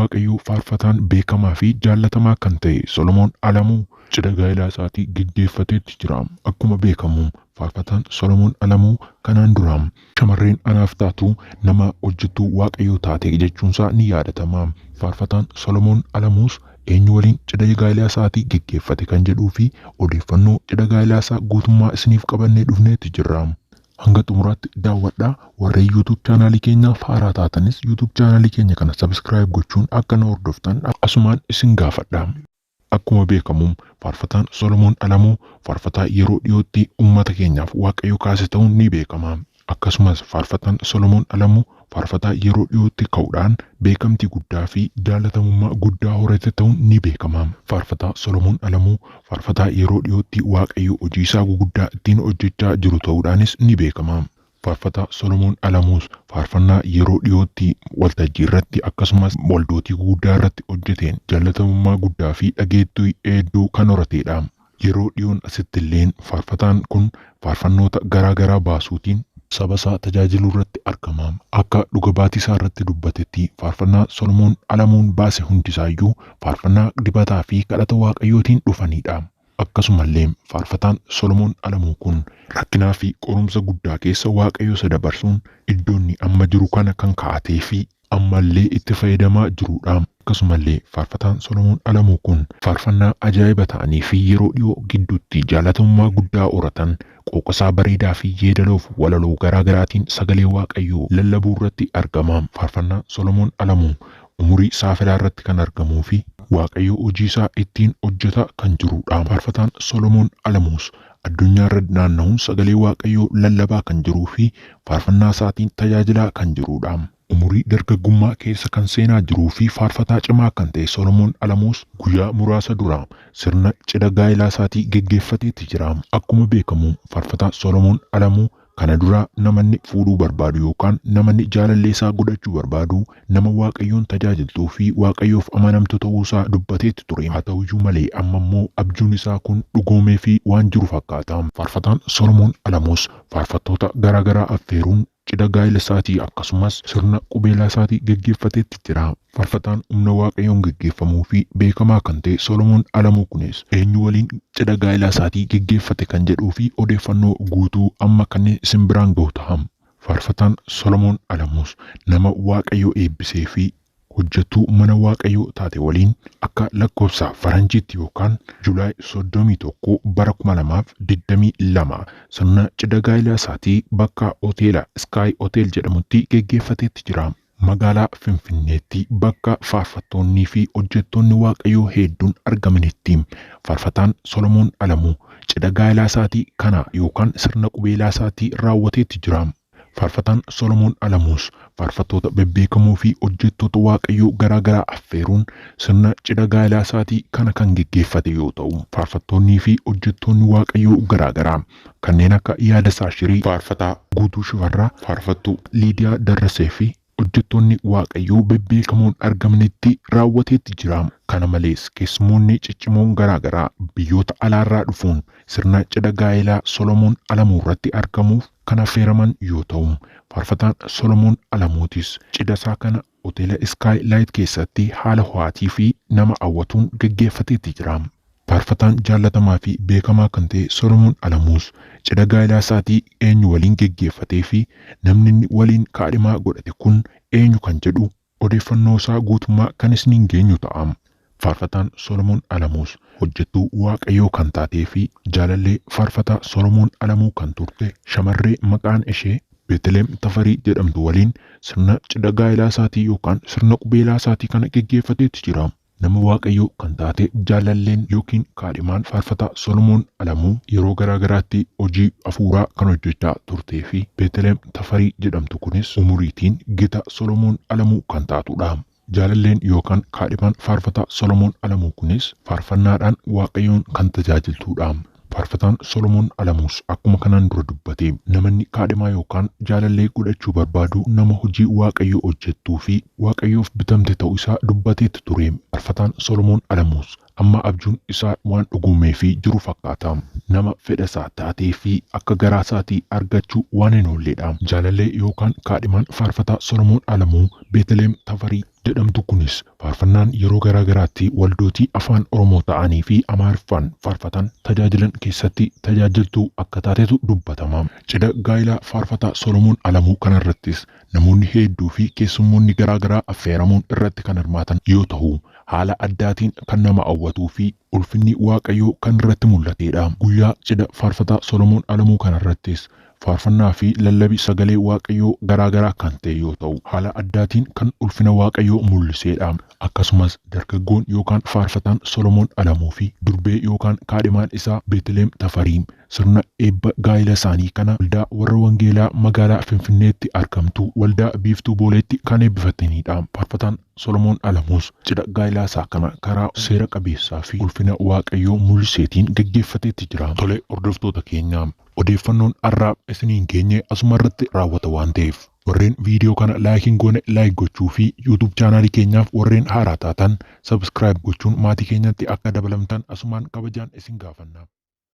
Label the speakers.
Speaker 1: Waaqayyoo faarfataan beekamaa fi jaallatamaa kan ta'e Solomoon Alamuu cidha gaa'elaa isaatii geggeeffateetti jira. Akkuma beekamu faarfataan Solomoon Alamuu kanaan dura shamarreen anaaf taatu nama hojjettuu Waaqayyoo taate jechuunsaa ni yaadatama. Faarfataan Solomoon Alamuus eenyu waliin cidha gaa'elaa isaatii geggeeffate kan jedhuu fi odeeffannoo cidha gaa'elaa isaa guutummaa isiniif qabannee dhufneetti jirra. Hanga xumuraatti daawwadhaa. Warreen YouTube chaanaalii keenyaaf haaraa taatanis YouTube chaanaalii keenya kana subscribe gochuun akka nu hordoftan asumaan isin gaafadha. Akkuma beekamu faarfataan Solomoon Alamuu faarfataa yeroo dhiyootti uummata keenyaaf Waaqayyo kaase ta'uun ni beekama. Akkasumas faarfataan Solomoon Alamuu faarfataa yeroo dhiyootti ka'uudhaan beekamtii guddaa fi jaalatamummaa guddaa horate ta'uun ni beekama. Faarfataa Solomoon Alamuu faarfataa yeroo dhiyootti Waaqayyo hojii isaa guguddaa ittiin hojjechaa jiru ta'uudhaanis ni beekama. Faarfataa Solomoon Alamuus faarfannaa yeroo dhiyootti waltajjii irratti akkasumas waldootii guguddaa irratti hojjeteen jaalatamummaa guddaa fi dhageettii hedduu kan horatedha. Yeroo dhiyoon asitti illeen faarfataan kun faarfannoota garaa garaa baasuutiin saba isaa tajaajiluu irratti argama. Akka dhuga baatii isaa irratti dubbatetti faarfannaa Solomoon Alamuun baase hundisaayyuu faarfannaa dibataa fi kadhata Waaqayyootiin dhufanidha. Akkasumallee faarfataan Solomoon Alamuu kun rakkinaa fi qorumsa guddaa keessa Waaqayyo isa dabarsuun iddoonni amma jiru kana kan kaa'atee fi ammallee itti fayyadamaa jirudha. Akkasumallee faarfataan Solomoon Alamuu kun faarfannaa ajaa'iba ta'anii fi yeroo dhiyoo gidduutti jaalatamummaa guddaa horatan qooqasaa bareedaa fi yeedaloof walaloo garaa garaatiin sagalee Waaqayyoo lallabuu irratti argama. Faarfannaa Solomoon Alamuu umurii saafilaa irratti kan argamuu fi Waaqayyo hojii isaa ittiin hojjetaa kan jirudha. Faarfataan Solomoon Alamuus addunyaa irra naanna'uun sagalee Waaqayyoo lallabaa kan jiruu fi faarfannaa isaatiin tajaajilaa kan jirudha. Umurii dargaggummaa keessa kan seenaa jiruu fi faarfataa cimaa kan ta'e Solomoon Alamuus guyyaa muraasa dura sirna cidha gaa'elaa isaatii geggeeffateetti jira. Akkuma beekamu faarfataa Solomoon Alamuu kana dura namanni fuudhuu barbaadu yookaan namanni jaalallee isaa godhachuu barbaadu nama Waaqayyoon tajaajiltuu fi Waaqayyoof amanamtu ta'uusaa dubbateetti ture. Haa ta'uyyuu malee amma immoo abjuun isaa kun dhugoomee fi waan jiru fakkaata. Faarfataan Solomoon Alamuus faarfattoota garaa garaa affeeruun cidha gaa'ela isaatii akkasumas sirna qubeelaa isaatii geggeeffateetti jira. Faarfataan humna Waaqayyoon geggeeffamuu fi beekamaa kan ta'e Solomoon Alamuu kunis eenyu waliin cidha gaa'ela isaatii geggeeffate kan jedhuu fi odeeffannoo guutuu amma kanneen isin biraan gahu ta'a. Faarfataan Solomoon Alamuus nama Waaqayyo eebbisee fi hojjettuu mana Waaqayyoo taate waliin akka lakkoofsa faranjiitti yookaan Julaay 31 bara 2022 sirna cidha gaa'elaa isaatii bakka hoteela Sky Hotel jedhamutti geggeeffateetti jira. Magaalaa Finfinneetti bakka faarfattoonnii fi hojjettoonni Waaqayyoo hedduun argamanitti faarfataan Solomoon Alamuu cidha gaa'elaa isaatii kana yookaan sirna qubeelaa isaatii raawwateetti jira. Faarfataan Solomoon Alamuus faarfattoota bebbeekamoo fi hojjettoota Waaqayyoo garaa garaa affeeruun sirna cidha gaa'elaa isaatii kana kan geggeeffate yoo ta'u, faarfattoonnii fi hojjettoonni Waaqayyoo garaa garaa kanneen akka Yaadasaa Shirii, faarfataa Guutuu Shifarraa, faarfattuu Liidiyaa Darrasee fi hojjettoonni Waaqayyoo bebbeekamoon argamanitti raawwateetti jira. Kana malees keessummoonni ciccimoon garaa garaa biyyoota alaarraa dhufuun sirna cidha gaa'elaa Solomoon Alamuu irratti argamuuf kan affeeraman yoo ta'u, faarfataan Solomoon Alamuutis cidha isaa kana hoteela Sky Light keessatti haala ho'aatii fi nama hawwatuun geggeeffateetti jira. Faarfataan jaallatamaa fi beekamaa kan ta'e Solomoon Alamuus cidha gaa'elaa isaatii eenyu waliin geggeeffatee fi namni inni waliin kaadhimaa godhate kun eenyu kan jedhu odeeffannoo isaa guutummaa kan isiniin geenyu ta'a. Faarfataan Solomoon Alamuus hojjettuu Waaqayyoo kan taatee fi jaalallee faarfataa Solomoon Alamuu kan turte shamarree maqaan ishee Beeteleem Tafarii jedhamtu waliin sirna cidha gaa'elaa isaatii yookaan sirna qubeelaa isaatii kana geggeeffateetti jira. Nama Waaqayyoo kan taate jaalalleen yookiin kaadhimaan faarfataa Solomoon Alamuu yeroo garaa garaatti hojii hafuuraa kan hojjechaa turtee fi Beeteleem Tafarii jedhamtu kunis umuriitiin gita Solomoon Alamuu kan taatudha. Jaalalleen yookaan kaadhimaan faarfataa Solomoon Alamuu kunis faarfannaadhaan Waaqayyoon kan tajaajiltuudha. Faarfataan Solomoon Alamuus akkuma kanaan dura dubbate namanni kaadhimaa yookaan jaalallee godhachuu barbaadu nama hojii Waaqayyoo hojjettuu fi Waaqayyoof bitamte ta'uu isaa dubbateetti ture. Faarfataan Solomoon Alamuus Amma abjuun isaa waan dhugumee fi jiru fakkaata. Nama fedha isaa taatee fi akka garaa isaatii argachuu waan hin oolledha. Jaalallee yookaan kaadhimaan faarfataa Solomoon Alamuu Beeteleem Tafarii jedhamtu kunis faarfannaan yeroo garaa garaatti waldootii afaan Oromoo ta'anii fi Amaariffaan faarfatan tajaajilan keessatti tajaajiltuu akka taatetu dubbatama. Cidha gaa'ilaa faarfataa Solomoon Alamuu kanarrattis namoonni hedduu fi keessummoonni garaa garaa affeeramuun irratti kan hirmaatan yoo ta'u, haala addaatiin kan nama hawwatuu fi ulfinni Waaqayyoo kan irratti mul'atedha. Guyyaa cidha faarfataa Solomoon Alamuu kanarrattis faarfannaa fi lallabii sagalee Waaqayyoo garaa garaa kan ta'e yoo ta'u, haala addaatiin kan ulfina Waaqayyoo mul'isedha. Akkasumas dargaggoon yookaan faarfataan Solomoon Alamuu fi durbee yookaan kaadhimaan isaa Beeteleem Tafarii sirna eebba gaa'ila isaanii kana waldaa warra Wangeelaa magaalaa Finfinneetti argamtu waldaa Biiftuu Booleetti kan eebbifatanidha. Faarfataan Solomoon Alamuus cidha gaa'ilaa isaa kana karaa seera qabeessaa fi ulfina Waaqayyoo mul'iseetiin gaggeeffateetti jira. Tole hordoftoota keenya, odeeffannoon har'aa isiniin geenye asuma irratti raawwata waan ta'eef, warreen viidiyoo kana like hin goone like gochuu fi YouTube chaanaalii keenyaaf warreen haaraa taatan subscribe gochuun maatii keenyatti akka dabalamtan asumaan kabajaan isin gaafanna.